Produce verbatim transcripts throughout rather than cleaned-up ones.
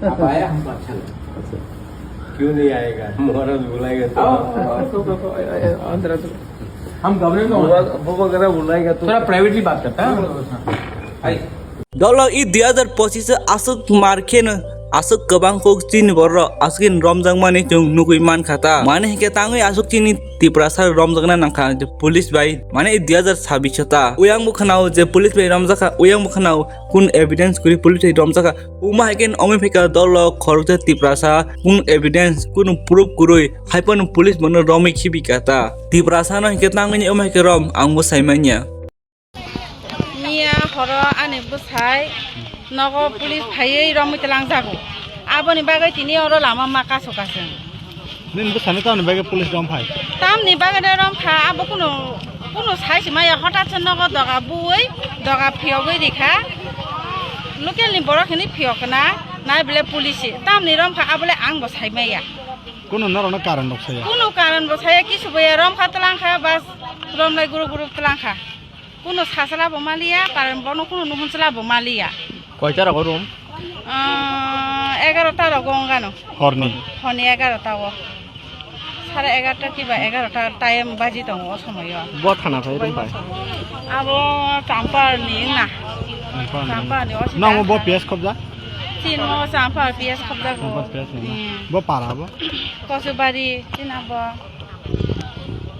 आप आया, हमको अच्छा लगा। अच्छा। क्यों नहीं आएगा? महाराज बुलाएगा तो। आओ, आओ, आओ, आओ, आओ, आओ, अंदर आ जाओ। हम घबरे में वो, वो वगैरह बुलाएगा तो। थोड़ा privately बात करता है। आइए। Dolok i dui hazar pochish o aswk mar kheno aswk kwbang kok chini borok aswk romjakmani chwng nugwi mankha ta. Mane hinkhe tangwi aswk chini Tiprasa romjakna nangkha police bai, mane i dui hazar sabbish o ta. Uyang bo khwnao je police bai romjakha, uyang bo khwnao kun evidence kwrwi police bai romjakha. Uma hai khe omo hai khe dolo khoroksa Tiprasa kun evidence, kun proof kwrwi hai phano police bono romwi khibi kha ta. Tiprasa no hinkhe tangwi omo hai khe rom ang bo sai manya. Miya horo ani bwsai nogo police phaiwi romwi twlangjago. Aboni bagwi tini oro lama ma kasu kasung. Nini bwsano tamni bagwi police rom phai? Tamni bagwi de rom kha, abo kunu, kunu sai se maya, hotat se nogo doga bui, doga phiyogwi rikha. Local ni borok hini phiyok na, nai bele police. Tamni rom kha, abole ang bo sai maya. Kunu norokno karon rok saya? Kunu karon bo saya, kisu bo ya, rom kha twlang kha, bas rom lai guru guru twlang kha. Kuno sasala bo maliya, karon bono kuno nuhun sala bo maliya. Koita rogo room? Ah, egarota rogo ongano. Horni? Horni egarota o. Sare egarota kiba egarota time baji tongo o somoyo. Bo thana phai room pai? Abo Champar ni na. Champar ni. Champar ni, o si Nang ta bo thana. P S khobja? Sin mo Champar P S khobja go. Champar P S ni na. Hmm. Bo para bo? Kosubari, sin abo.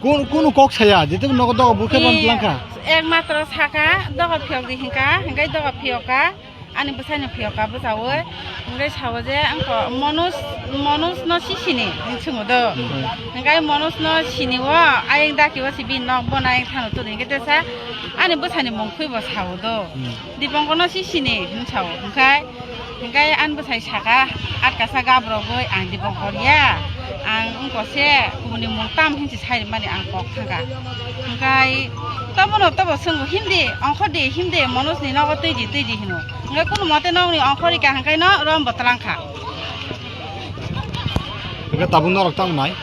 Kun, kunu kok saya, jete nogo dogo bukhe ban Iya, plangkha. Ekmatro saka, dogo phiyok di hinka, hinkai dogo phiyoka, ani bwsai no phiyoka bwsawi, hinkai sawo je, angko Manoj, Manoj no sisini, hinsungo do. Hmm. Hinkai Manoj no sini wo, ayeng daki wo si bin nok bo na ayeng thano turi, hinkai tesa, ani bwsai ni mung khui bo sawo do. Hmm. Dipongkor no sisini, hinsao, hinkai, Hingke ani bwsai saka, atkasa gabrogwi ang Dipongkor ya, ang wngkose kubuni mung tam hinsi sai rwmani ang kok thangkha. Hingkai tobono tobo swngo, himdi, ongkhordi, himdi, Manojni nogo twidi, twidi hino. Hingke kunu mote nokni ongkhorika hingke no rombo twlangkha. Hingke tabuk norok tamo nai?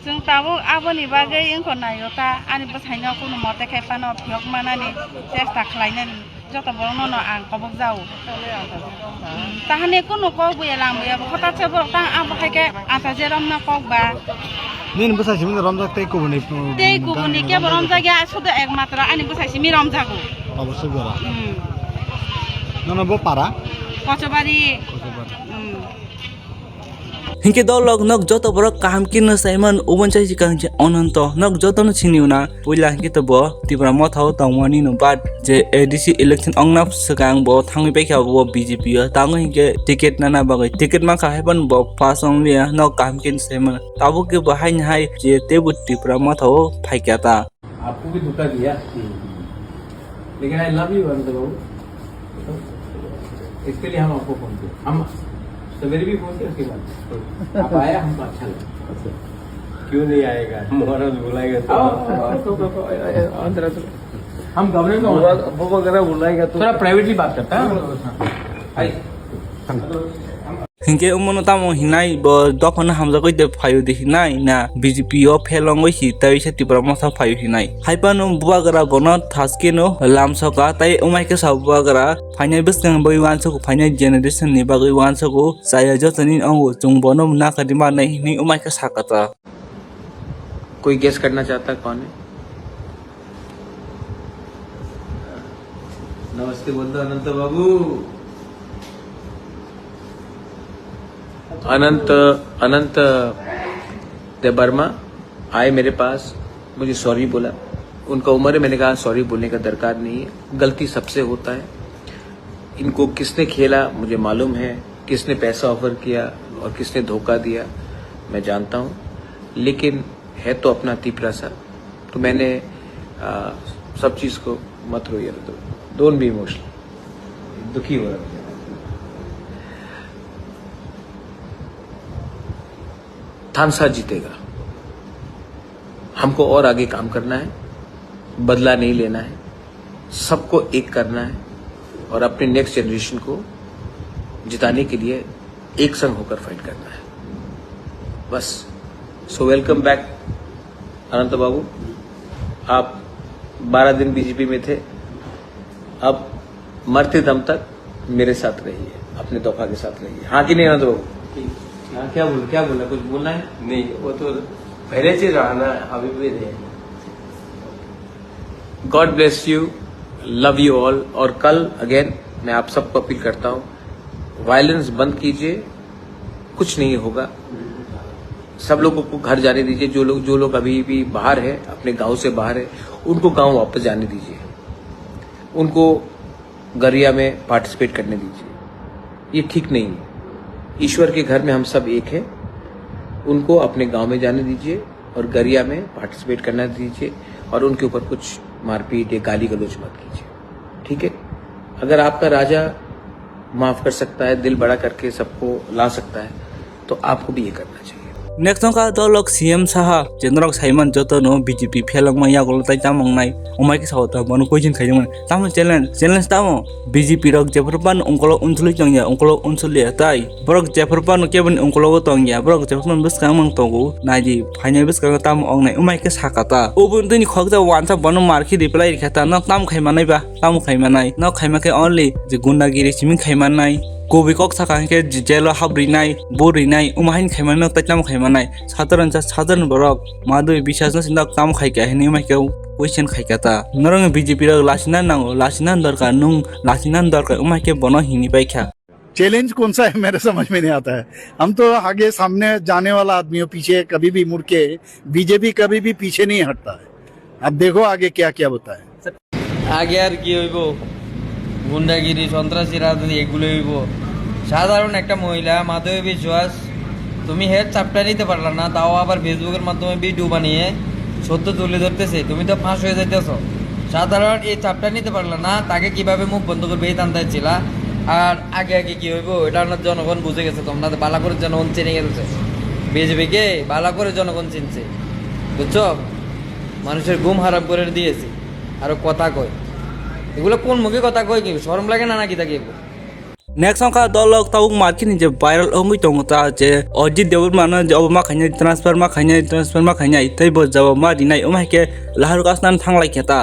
Chwng tabuk aboni bagwi wngkha naio ta, ani bwsaino kunu mote khe phano phiyok manani chesta khlainani. Joto borokno no ang kobok jao. Hmm, tahani kunu kok buya lang buya bo, hota se borok tang abo hai khe anta je romna kok ba. Nini bwsai simi romjak tei kubuni, hmm, tei kubuni kebo romjak ya, sudu ekmatro ani bwsai simi romjago. Obosoi bora. Hmm. Nono bo para? Kochobari. Kochobari. Hmm. Hinkhe dolok nok joto borok kaham khe no saiman, ubon chai sikang je Ononto nok joto no sini una. Puila hinkhe to bo Tipra Motha o tongmani no bad je A D C election ongna swkang bo thangwi paikha bo B J P o, tango hinkhe ticket nana bagwi ticket mankha haiphano bo pass ongya nok kaham khe no saiman. Tabuk khe bo haini hai je teibo Tipra Motha o phaikha ta. आपको भी धोखा दिया, लेकिन I love you अनंत बाबू। इसके लिए हम आपको फोन किए। हम सवेरे भी फोन किए, उसके बाद आप आया, हमको अच्छा लगा। अच्छा। क्यों नहीं आएगा? महाराज बुलाएगा तो। आओ, आओ, आओ, आओ, आओ, आओ, अंदर आ जाओ। हम घबराएंगे। वो, वो वगैरह बुलाएगा तो। थोड़ा privately बात करता है। आइए। Hinkhe omono tamo hinai bo dophano hamjagwi de phaio de hinai na B J P o phelongwi si tei se Tipra Motha phaio hinai. Haiphano bubagra bono thaskeno lamsoka tei omaikhe sa bubagra phainai bwskang bagwi uansukgo, phainai generation ni bagwi uansukgo, chaya jotoni ongo chwng bono nakharwi mannai hinwi omaikhe sakha ta. कोई गेस करना चाहता है कौन है? नमस्ते बोल दो अनंत बाबू। अनंत, अनंत देवर्मा आए मेरे पास, मुझे सॉरी बोला। उनका उम्र है, मैंने कहा सॉरी बोलने का दरकार नहीं है, गलती सबसे होता है। इनको किसने खेला मुझे मालूम है, किसने पैसा ऑफर किया और किसने धोखा दिया मैं जानता हूँ, लेकिन है तो अपना तीपरा सा। तो मैंने, आ, सब चीज़ को मत रोइए, तो डोंट बी इमोशनल। दुखी हो रहा है। थानसा जीतेगा। हमको और आगे काम करना है, बदला नहीं लेना है, सबको एक करना है और अपने नेक्स्ट जनरेशन को जिताने के लिए एक संग होकर फाइट करना है, बस। सो वेलकम बैक अनंत बाबू, आप बारह दिन बीजेपी में थे, अब मरते दम तक मेरे साथ रहिए। अपने दफा के साथ रहिए। हाँ कि नहीं, अनंत बाबू? क्या, क्या बोल, क्या बोला? कुछ बोलना है? नहीं, वो तो पहले से रहा ना, अभी भी रहे। God bless you, love you all। और कल again मैं आप सबको अपील करता हूँ, वायलेंस बंद कीजिए, कुछ नहीं होगा। सब लोगों को घर जाने दीजिए। जो लोग जो लोग अभी भी बाहर है, अपने गांव से बाहर है, उनको गांव वापस जाने दीजिए, उनको गरिया में पार्टिसिपेट करने दीजिए। ये ठीक नहीं है। ईश्वर के घर में हम सब एक हैं। उनको अपने गांव में जाने दीजिए और गरिया में पार्टिसिपेट करना दीजिए और उनके ऊपर कुछ मारपीट या गाली गलौज मत कीजिए, ठीक है? अगर आपका राजा माफ कर सकता है, दिल बड़ा करके सबको ला सकता है, तो आपको भी ये करना चाहिए। Next wngkha dolok C M saha, je norok saiman joto no B J P phelangma yagulo tai tamo wngnai, omai khe sao ta bono question khaijak mani. Tamo challenge, challenge tamo? B J P rok jephru phano ungkolok unsuli tongya, ungkolok unsuli ya tai. Borok jephru phano keboni ungkologo tongya, borok jephru phano bwskang mang tongo, naidi phainai bwskango tamo wngnai, omai khe saka ta. Oboni tini khokjak wansa bono mar khe reply rikha ta, nok tamo khai manai ba? Tamo khai manai? Nok khai ma khe only je gundagiri simi khai manai. Kubui kok saka hwnkhe je jail o hap rinai, bo rinai, omo haino khai manai, nok tai tamo khai manai? Sadharan cha, sadharan borok madui bisas no sinok tamo khai kha hinwi ma khe question khai kha ta. Norok B J P rok lasina nango, lasina dorkar, nung lasina dorkar, omo hai khe bono hini pai kha. Challenge कौन सा है, मेरे समझ में नहीं आता है। हम तो आगे सामने जाने वाला आदमी हो, पीछे कभी भी मुड़ के, बीजेपी कभी भी पीछे नहीं हटता है। अब देखो आगे क्या क्या होता है। আগে আর কি হইব? গুন্ডাগিরি, সন্ত্রাসী রাজনীতি এগুলো হইব। সাধারণ একটা মহিলা মাধবী বিশ্বাস, তুমি হের চাপটা নিতে পারলা না, তাও আবার ফেসবুকের মাধ্যমে ভিডিও বানিয়ে সত্য তুলে ধরতেছে, তুমি তো ফাঁস হয়ে যাইতেছো। সাধারণ এই চাপটা নিতে পারলা না, তাকে কিভাবে মুখ বন্ধ করবে এই ধান্দায় ছিলা। আর আগে আগে কি হইব, এটা আপনার জনগণ বুঝে গেছে, তোমরা তো ভালো করে জনগণ চিনে গেছে, বিজেপিকে ভালো করে জনগণ চিনছে, বুঝছো? মানুষের ঘুম হারাম করে দিয়েছে, আরো কথা কয়। এগুলো কোন মুখে কথা কয়? কি শরম লাগে না নাকি তাকে এগুলো? Next wngkha dolok tabuk market ni je viral wngwi tongo ta je Ajit Debbarma no je obo ma khainai transfer ma khainai transfer ma khainai tei bo jawab ma rinai omo hai khe lahar kasnan thanglai khe ta.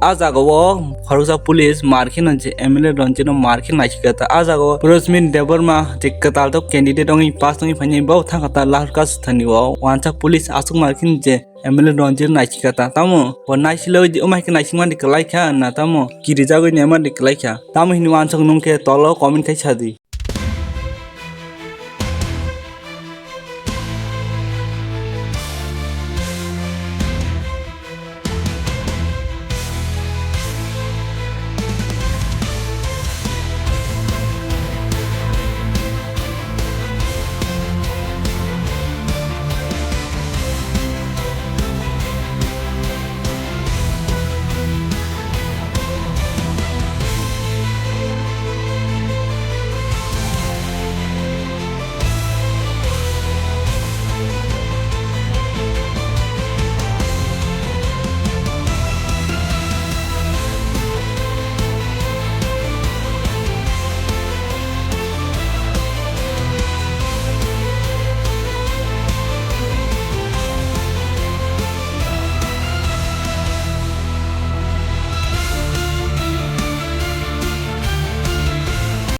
Ah jagao khoroksa police mar kheno je M L A Ranjit no mar khe naisika ta. Ah jagao Rosmin Debbarma je kwtal tok candidate wngwi pass wngwi phainai bo thangkha ta lahar kas thani o wansa police aswk mar kheno je M L A Ranjit naisika ta. Tamo bo naisile omo hai khe naisingmani kwlai kha na tamo kirijagwi naimani kwlai kha. Tamo hinwi wansuk nung khe tolo comment khai sadi.